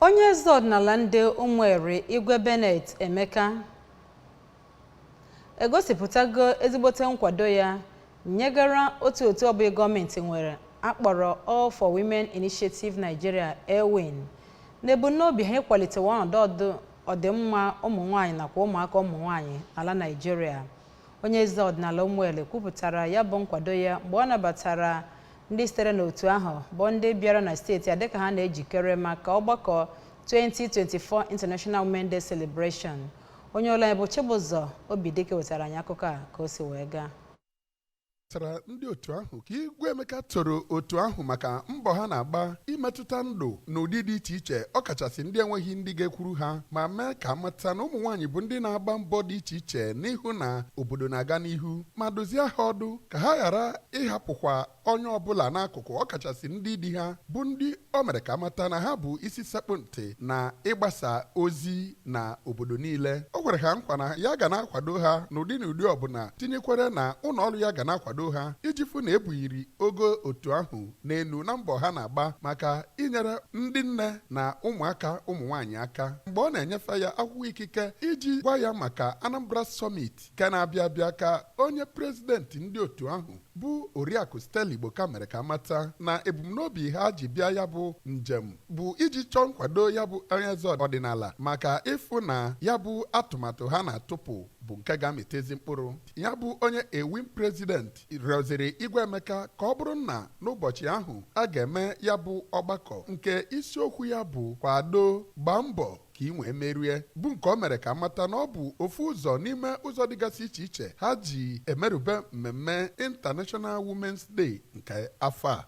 Onye eze ọdịnala ndị Ụmụeri, Igwe Bennett Emeka, egosipụtago ezigbote nkwado ya nyegara otu otu ọbụghị gọọmenti nwere akpọrọ All for Women Initiative Nigeria, AWIN, na ebumnobi ha ịkwalitewa ọnọdụ ọdịmma ụmụ nwaanyị nakwa ụmụaka ụmụ nwaanyị n'ala Naịjirịa. Onye eze ọdịnala Ụmụeri kwupụtara ya bụ nkwado ya mgbe ọ nabatara ndị sitere n'otu ahụ bụ ndị bịara na steeti a dịka ha na-ejikere maka ọgbakọ 2024 International Women Day Celebration. Onye ọrụ anyị bụ Chibụzọ Obidike wetara anyị akụkọ a ka o si wee gaa. Tara ndị otu ahụ ka Igwe Emeka toro otu ahụ maka mbọ ha na-agba imetụta ndụ n'ụdị dị iche iche, ọkachasị ndị enweghị ndị ga-ekwuru ha, ma mee ka amata na ụmụ nwaanyị bụ ndị na-agba mbọ dị iche iche n'ihu na obodo na-aga n'ihu, ma dozie ha ọdụ ka ha ghara ịhapụkwa onye ọbụla n'akụkụ, ọkachasị ndị di ha, bụ ndị o mere ka amata na ha bụ isi sekpụ ntị na ịgbasa ozi na obodo niile. O kwere ha nkwa na ya ga na-akwado ha n'ụdị na ụdị ọbụla, tinyekwere na ụlọ ọrụ ya ga na-akwado ha iji fụ na ebughiri ogo otu ahụ n'elu na mbọ ha na-agba maka inyere ndị nne na ụmụaka ụmụ nwaanyị aka. Mgbe ọ na-enyefe ya akwụkwọ ikike iji gwa ya maka Anambra Summit nke na-abịa abịa, ka onye prezidenti ndị otu ahụ bụ Oriakụ Stella Igboka mere ka mata na ebumnobi ha ji bịa ya bụ njem bụ iji chọọ nkwado ya bụ onye eze ọdịnala maka ịfụ na ya bụ atụmatụ ha na-atụpụ bụ nke ga-amịta ezi mkpụrụ. Ya bụ onye AWIN president rịọziri Igwe Emeka ka ọ bụrụ na n'ụbọchị ahụ a ga-eme ya bụ ọgbakọ nke isiokwu ya bụ "Kwado, gbaa mbọ ka ị nwee merie", bụ nke o mere ka mata na ọ bụ ofu ụzọ n'ime ụzọ dịgasị iche iche ha ji emerube mmemme International Women's Day nke afọ a.